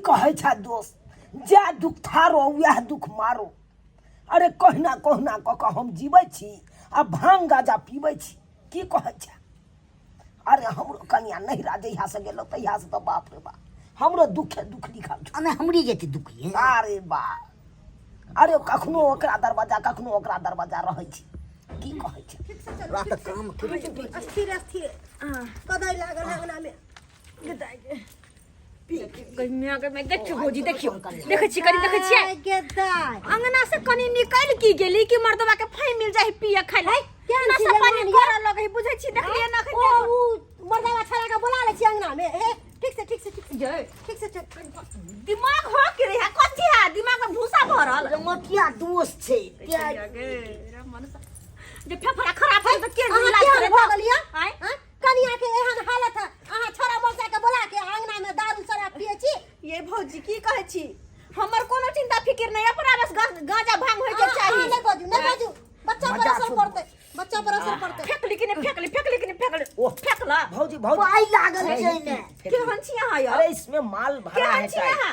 कहै छै दोस्त, जएह दुख थारो उएह दुख मारो। अरे कहुना कहुना कऽ कऽ हम जीबै छी आ भांग गाजा पीबै छी। की कहै छै? अरे हमरो कनिया नहिरा जहियासँ गेलहुँ तहियासँ तऽ बाप रे बाप हमरो दुखे दुख लिखल छौ। अने हमरी जेते दुख ये। अरे बा, अरे कखनो ओकरा दरवाजा कखनो ओकरा दरवाजा रहै छी। की कहै छै? पूरा तऽ काम करै छै। अस्थिर अस्थिर कदई लागल है अंगना में। देखियो भौजी, देखियो, देखै छी कनी, देखै छियै आइ गे दाइ। अंगना से कनी निकल की गेली कि मर्दवा के फई मिल जाई पिए खाइ लै। केहन नशा छी रे पानी मानिया? करऽ लगै, बुझै छी? देखलियै ना ओ उ मर्दवा छड़ा के बोला ले छी अंगना में। हे, ठीक से, ठीक से, ठीक से। जय ठीक से चल। दिमाग हो के रे, कथी है दिमाग में भूसा भरल? मटिया दोष छै। जे फेफड़ा खराब है तऽ के अहाँ इलाज केहन करे? भऽ गेलियै? आँय? आँय? कनिया के एहन हालत है, अहाँ छोड़ा मौसा के बोला के अंगना में दारू शराब पिए छी। ये भौजी, की कहै छी? हमर कोनो चिंता फिकिर नहीं, अपना बस गांजा भांग होय के अहाँ- चाही। अहाँ नहि बाजू, नहि बाजू, बच्चा पर मजाक असर सुनू। पड़तै, बच्चा पर असर पड़तै। फेकली कि नहीं फेकली, फेकली कि नहीं फेकली? ओह। फेकला। भौजी, भौजी। पाइ लागल छै ने। केहन छी अहाँ यौ? अरे इसमें माल भरा केहन है छी शायद। अहाँ?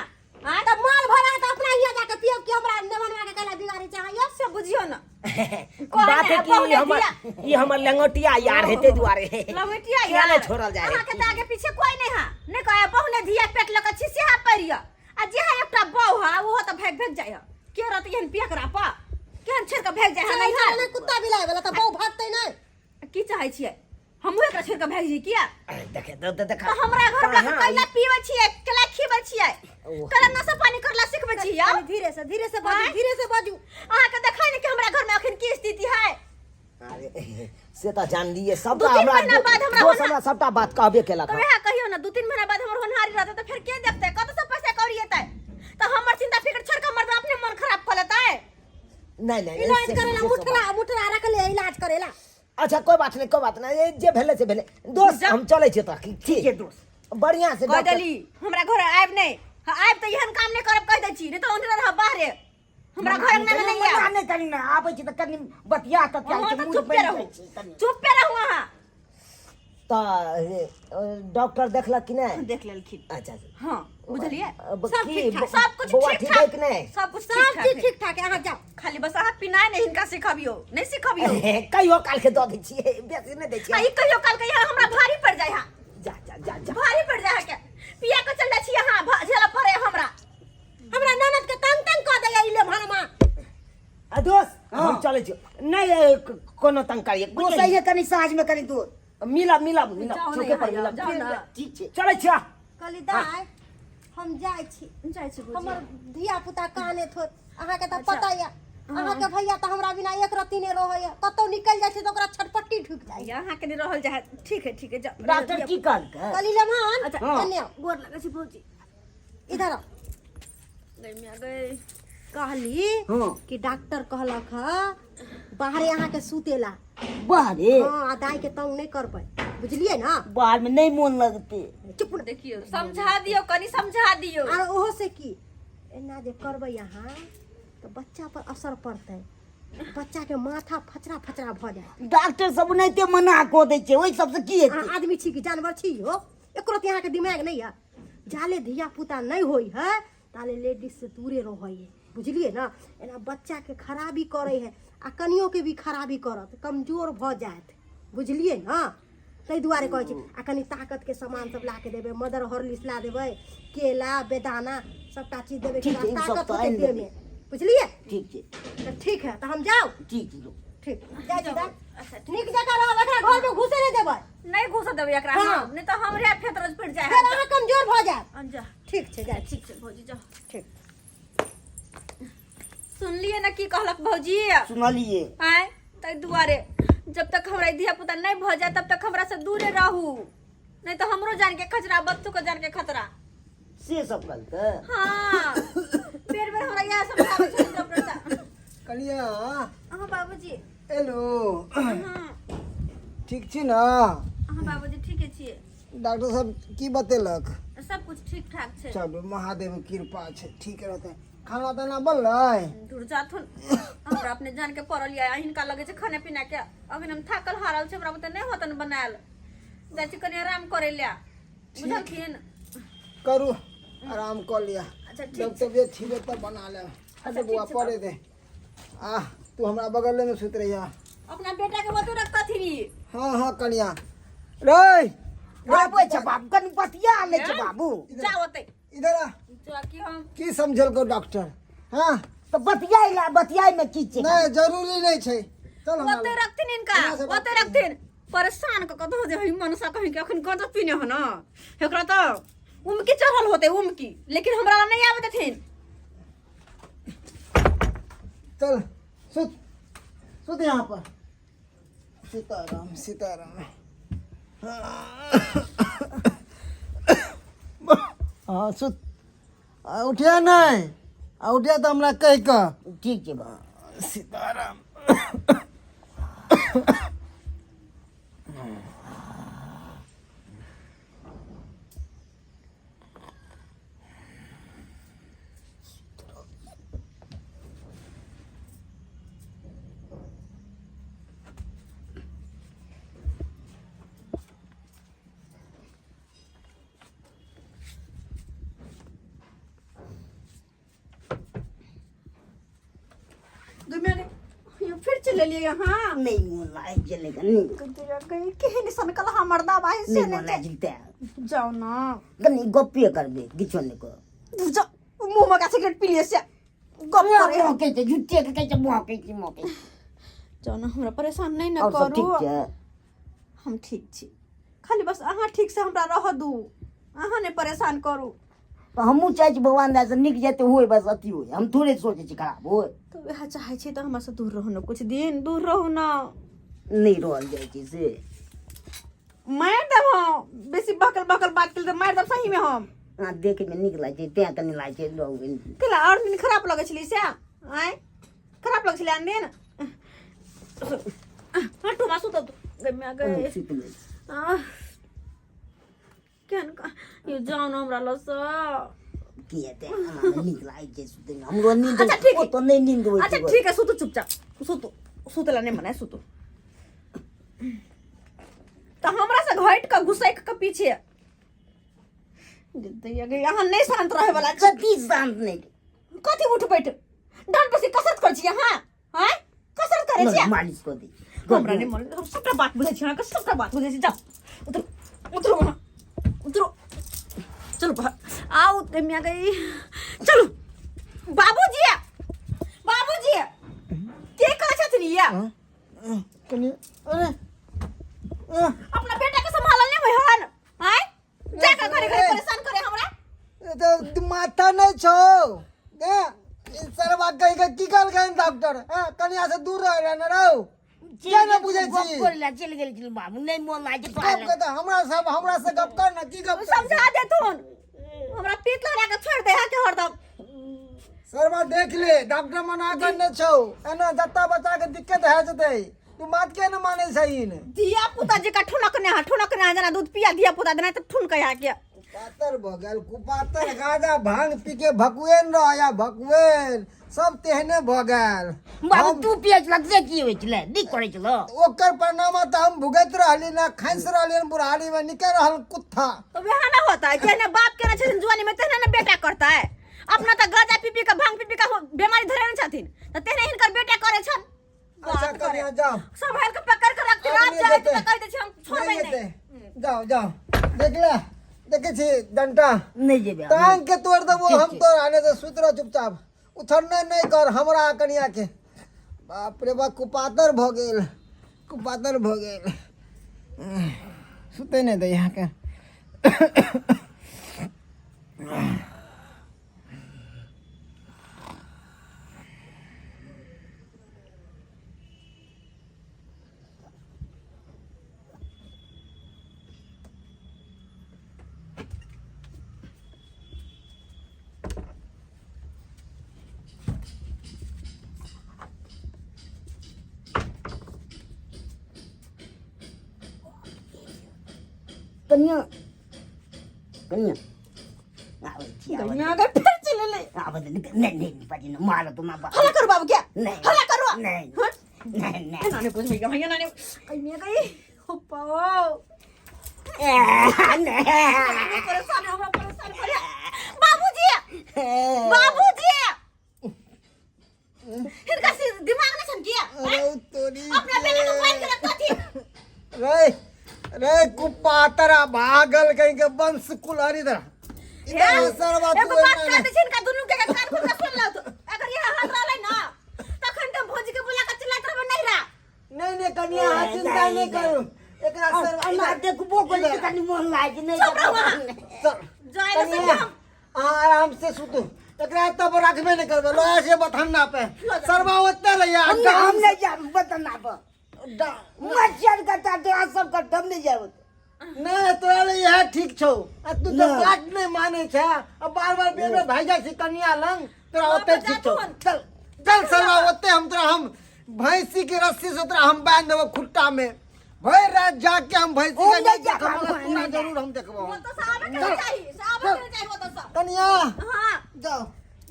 आँय? तऽ माल भरा है तऽ अपना हियाँ जाके पियब कि हमरा नेवनवा के कैला बिगाड़े चाहैया? से बुझियौ ना। बात है कि ई हमर ई हमर लंगोटिया यार है, ताहि दुआरे लंगोटिया किया यार नहीं छोड़ल जाए? अहाँ के तऽ आगे पीछे कोई नहीं है। नहीं कहे बहुने धिया पेट लके छी सेहा पड़िया, आ जे है एकटा बहु है ओहो तऽ भागि भागि जाइ है। के रहत एहन पिया करा पा केहन छोड़ के भागि जाइ है? चलै नहीं चलै, कुत्ता बिलाय वाला तऽ बहु भागतै नहि। की चाहै छियै? हमहूँ एकरा छोड़ के भागि जाइ किया? अरे देखे दे दे देखा। तऽ हमरा घर वाला के कहाँ कैला पीबै छियै, कैला खीबै छियै, ओह। कैला नशा पानी करला सिखबै छियै यौ? कनी धीरे से, धीरे से बाजू। आँय? धीरे से बाजू। अहाँ के देखै ने कि हमरा घर में अखन की स्थिति है। अरे से तऽ जानलियै सबटा। दू तीन हमरा महीना बाद हमरा दोस्त होना- हमरा सबटा बात कहबे केलक। तऽ वएह कहियौ ने, 2-3 महीना बाद हमर होनहारी रहतै तऽ फेर के देखतै? कतऽ से पैसा कौड़ी एतै? तऽ हमर चिंता फिक्र छोड़ के मर्द अपने मन खराब कऽ लेतै। नहीं नहीं, इलाज से- करेला से सब मुठला बात। मुठला रखले इलाज करेला। अच्छा कोई बात नहीं, कोई बात नहीं, ये जे भेलै से भेलै दोस्त। हम चलै छियै तऽ की ठीक छै दोस्त। बढ़िया से कह डॉक्टर- देली, हमरा घर आबि नहि। हाँ, आबि तऽ एहन काम नहि करब, कहि दै छी, नहि तऽ ओन्ने रहब बाहरे, हमरा घर अंगना में नहीं मना आयब। नहि कनी ने आबै छै तऽ कनी बतिया ततिया अहाँ छै, तऽ मूड चुप्पे बनि रहू। जाइ छै कनी। चुप्पे रहू अहाँ। तऽ डॉक्टर देखलक कि नहि? देख लेलखिन। अच्छा अच्छा। हाँ, बुझलियै? अब सब की ठीक ठाक, सब कुछ बौआ ठीक ठीक ठाक है कि नहि? सब कुछ सब ठीक ठाक चीज है। ठीक ठाक है, अहाँ जाउ। खाली बस अहाँ पिनाइ नहि हिनका सिखबियौ, नहि सिखबियौ। कहियो काल के दऽ दै छियै, बेसी नहि दै आ छियै। ई कहियो काल के यहाँ हमरा भारी पड़ जाय है। जा जा जा जा। भारी पड़ जाय है के पिया के चल जाइ छी अहाँ, झेलऽ पड़े हमरा। हमरा ननद के तंग तंग कऽ दैया ई लेमहनमा। आ दोस्त, हाँ। हम चलै छी। नहि कोनो तंग करिए। दोस्त अइहे कनी साँझ में कनी दोस्त। मिलब मिलब मिलब। जाउ ने चौके पर यहाँ, मिलब। जाउ ने। ठीक छै। चलै छियै। कहली दाइ, हम जाइ छी। जाइ छी भौजी। हमर धिया पुता कानैत होत। अहाँके तऽ अच्छा। पता यऽ, अहाँके भैया तऽ हमरा बिना एक रत्ती नहि रहैया, कतौ निकलि जाइ छै तऽ ओकरा छटपट्टी ढुकि जाइ। अहाँके नहि रहल जाइ। ठीक है, ठीक है, जाउ। डॉक्टर की कहलकै? कहली लेमहन। अच्छा। हाँ। एने आउ। गोर लगै छी भौजी। इधर आउ। गई मिया गई। कहली हाँ। कि डॉक्टर कहलक ह बाहरे अहाँके सुतेला। बाहरे? हाँ, आ दाइ के तंग नहि करबै, बुझलियै ना? बाहर में नहीं मोन लगते। चुप न। देखियौ, समझा दियौ, कनी समझा दियौ। आर ओहो से की एना जे करबै अहाँ तऽ बच्चा पर असर पड़तै, बच्चा के माथा फचरा फचरा भऽ जायत। डॉक्टर सब ओनाहिते मना कऽ दै छै, ओहि सबसँ की हेतै? अहाँ आदमी छी कि जानवर छी हो? एकरो तऽ अहाँके दिमाग नहि यऽ। जाले धिया पुता नहि होइ है ताले लेडीज से दूरे रहै है, बुझलियै ना? एना बच्चाके खराबी करै है आ कनियोके भी खराबी करत, कमजोर भऽ जायत, बुझलियै ना? ताहि दुआरे कहै छी। आ कनि ताकतके सामान सब ला के देबै, मदर हॉर्लिक्स ला देबै, केला बेदाना सबटा चीज देबै। ठीक छै, ई सब ताकत तऽ होतै आनि देहमे, देबै। बुझलियै? ठीक छै। तऽ ठीक है, तऽ हम जाउ। ठीक छै। ठीक, जाइ छी दाइ। नीक जकाँ रहब, एकरा घरमे घुसे नहि देबै। नहि घुसऽ देबै एकरा। हाँ। हम नहि तऽ हमरे फेतरज पड़ि जाय। फेर अहाँ कमजोर भऽ जायब। जा। ठीक छै, जाइ छी। ठीक छै भौजी, जाउ। ठीक। सुनलियै ने की कहलक भौजी? सुनलियै। आँय, ताहि दुआरे जब तक हमरा ई धिया पुता नहि भऽ जाय तब तक हमरा से दूरे रहू, नहीं तो हमरो जान के खतरा, बच्चों के जान के खतरा। से सब कहलकै? हाँ, बेर बेर हमरा इएह समझाबै छथिन डॉक्टर साहब। कनिया। हाँ बाबूजी। हेलो। हाँ। ठीक छी ने? हाँ बाबूजी, ठीके छियै। डॉक्टर साहब की बतेलक? सब कुछ ठीक ठाक छै। चलू, महादेव के कृपा छै, ठीक रहतै। खाना ताना बनलै? दूर जाथुन, हमरा अपने जान के पड़ल या हिनका लगे छै खाना पीना के। अखन हम थाकल हारल छै, हमरा बुते नहि होतन बनायल। जाइ छी कनि आराम करे ले, बुझलखिन? करू। आराम कऽ लिअ। अच्छा, ठीक। जब तबियत ठीक है तब बना लेब। अच्छा बौआ, पड़े दे। आ तू हमरा बगले में सुत रहिया। अपना बेटा के मत रखतथिन ई। हाँ हाँ कनिया रे। आबै छै बाबू, कनि बतिया लै छै बाबू। जा ओतै। इधर आ। जा की हम की समझलको डॉक्टर? हाँ। तऽ बतियाइ ला, बतियाइ मे की छै? नहीं, जरूरी नहीं छै। चल हमरा ओतै लग। रखथिन इनका। हमरा से बात ओतै रखथिन। परेशान क कऽ धऽ दे हई मनसा कहीं के। अखन गंजा पीने हो ना, एकरा तऽ उमकी चढ़ल होते उमकी, लेकिन हमरा लग नहीं आबे देथिन। चल सुत सुत यहाँ पर। सीताराम सीताराम। हाँ सुत। आ उठिया नहीं, आ उठिया तऽ हमरा कहि कऽ। ठीक छै बाबू। सीताराम। दुनिया फिर चले लिए यहाँ। नहि मोन लागि गेलै कनि। केहन सनकल हमर दबाई से। नहि मोन लागि जेतै। जाओ ना। कनि गप्पे करबै, किछो नहि कर। जा, मुंह में का सिगरेट पी लिए से गप करे। महकै छै, झूठे के कहै छै महकै छै, महकै छै। जाओ ना, हमरा परेशान नहीं ना आओर सब करू। ठीक छै? हम ठीक छी, खाली बस अहाँ ठीक से हमरा रह दू, अहाँ नहि परेशान करू। तऽ हमहूँ चाहै छी भगवान दया से नीक जेतै होय, बस अथी होय। हम थोड़े सोचै छी खराब होय। तऽ वएह चाहै छी, तऽ हमरा से दूर रहू ने, कुछ दिन दूर रहू ने। नहि रहल जाइ छै से। मारि देब हम, बेसी बकल बकल बात केली तऽ मारि देब सही में हम। अहाँ देखैमे नीक लागै छै तेँ कनि लागै छै रहू कनि। केला आओर दिन खराब लगै छलै से? आँय, खराब लगै छलै आन दिन? हटू मासू तऽ गै गै। सुति गेल। आह, केहन यो जाउ न हमरा लग सँ। की हेतै, हमरा नीक लागै छै सुतैमे, हमरो नींद। अच्छा, ठीक है। ओतऽ नहि नींद होइ अच्छा छै। ठीक है, सुतू चुपचाप सुतू। सुतला नहीं मना, सुतू। तऽ हमरा से घटि कऽ घुसैक कऽ पीछे अहाँ नहि शान्त रहै वाला छी। कथी शान्त नहि? कथी उठ बैठ डांट बेसी कसरत करै छी अहाँ? आँय, कसरत करै छी? मालिश कऽ दै छी। हमरा नहि मन, हम सबटा बात बुझै छी अहाँके, सबटा बात बुझै छी। जाउ, उतरू उतरू, अहाँ उतरू, चलू बाहर आउ। कमिया गई, चलू। बाबूजी, बाबूजी, के कहै छथिन ये? कनि अरे अह, अपना बेटा के संभालल नहि होइ हन? आँय, जा कऽ घरे घरे परेशान करे हमरा। ए तऽ माथा नहि छौ ए, ई सरवा कहि के की कहलकै डॉक्टर? हँ, कनिया से दूर रह ने रौ, किया नहि बुझै छी? गप करै लए चलि गेल छलै बाबू, नहि मोन लागै छै गप के तऽ हमरा सब हमरा से गप कर ने, की गप करै छी? समझा देथुन, हमरा पीत लहरा के छोड़ि दे है के हरदम। सरवा देख ले, डॉक्टर मना करने छौ, एना जत्ता बच्चा के दिक्कत भए जेतै। तू बात किया नहि मानै छहीन? धिया पुता जेका ठुनक ने है, ठुनक ने है, जेना दूध पिया धिया पुता देना तऽ ठुनक है के। पातर भऽ गेल कुपातर। गाजा भांग पी के भकुएन रह भकुएन, सब तेहने भऽ गेल। बाबू, तू पियै छल से की होइ छलै? नीक करै छल। ओकर परिणाम तऽ हम भुगैत रहली ना, खसि रहली बुढ़ारी में, निकल रहल कुत्था। तो वएह ना होता है, जेहने बाप केने छथिन जुआनी में तेहने ने बेटा करता है। अपना तऽ गांजा पी पी के, भांग पी पी के बीमारी धरे छथिन, तऽ तेहने हिनकर बेटा करे छन। अच्छा बात करे। कनिया जाओ। संभाल के पकड़ के रखते आब रात नहि जाए जेतै। तऽ कहि दै छी हम छोड़बै नहि नहि। जेतै। जाओ जाओ, देख ले, देखै छी डंटा। नहि जेबै हम। टांग के तोड़ देबो ठीक हम छै। तोड़ आने से। सुति रह चुपचाप, उठने नहि कर हमरा कनिया के। बाप रे बाप, कुपातर भऽ गेल, कुपातर भऽ गेल। सुतै नहि दै अहाँके। कनिया, कनिया, आबै छी, आबै। कनिया के फिर चले ले। आबै दे, नहि नहि बाजी ने मारत ना बाबू। हल्ला करू बाबू के। नहि। हल्ला करू। नहि। हाँ? नहि नहि। एना नहि बुझबै, यहाँ एना नहि। कनिया गई हो पाओ। नहि। परेशान, हमरा परेशान करे बाबू। बाबूजी हिनका से दिमाग नहीं छन किया अरे तोरी अपना बेटा के बांध के रखती रे रे कुपातरा भागल कहीं के वंश कुलहरी इधर इधर सरवा एगो तू बात एना कह ने। दै छी हिनका दुनू के कान खोल के सुन लो अगर ये हाल रहलै ना तखन त भौजी के बुला के चिल्लाइत रहबै नहीं रा नहीं नहीं कनिया अहाँ चिंता नहीं करू एकरा सरवा हमरा देखबो करै तऽ कनि मोन लागै नहि चुप रहू अहाँ। सर जाय ले कनिया सब अहाँ आराम से सुतू एकरा तब रखबे नहीं करबे लोहा से बथन्ना पे सरवा ओते रहिया हम हम नहि जायब बतना पर मच्छर कटा तोरा सब कटा हम नहि जायब नहीं तोरा ले इएह ठीक छौ आ तू तो बात नहीं माने छै आ बार बार बेर बेर भागि जाइ छी कनिया लंग तोरा ओते ठीक छौ चल चल सरवा ओते हम तोरा हम भैंसी के रस्सी से तोरा हम बांध देबो खुट्टा में भरि रात जाग के हम भैंसी के हम नहीं नहि जायब, देखबो हम तोरा नहि जरूर हम देखबो वो तो सावे के चाही सावे के चाही वो तो सब कनिया हां जाओ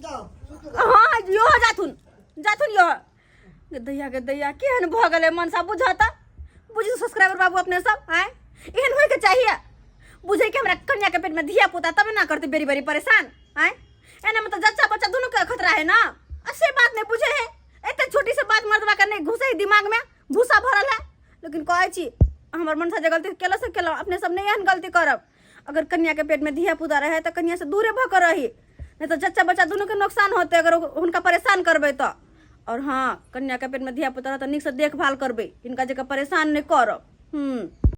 जाओ सुतू। हाँ यो जाथुन जाथुन यो दैया के दैया केहन भऽ गेलै मनसा बुझता बुझू सब्सक्राइबर बाबू अपने सब आय एहन होय के चाहिए बुझे के हमरा कन्या के पेट में धिया पुता तबे ना करते बेरी बेरी परेशान आय एना में तो जच्चा बच्चा दोनों के खतरा है ना आ से बात नहीं बुझे है एते छोटी से बात मर्दवा के नहीं घुसे है दिमाग में भूसा भरल है लेकिन कहै छी हमर मनसा जे गलती केलो से केलो अपने सब नहीं एहन गलती करब अगर कन्या के पेट में धिया पुता रहे तो कन्या से दूरे भऽ के रही नहीं तो जच्चा बच्चा दोनों के नुकसान होते अगर हुनका परेशान करबै तो और हाँ कन्या के पेट में धिया पुता रहत तऽ नीकसँ देखभाल करबै हिनका जकाँ परेशान नहि करब हूँ।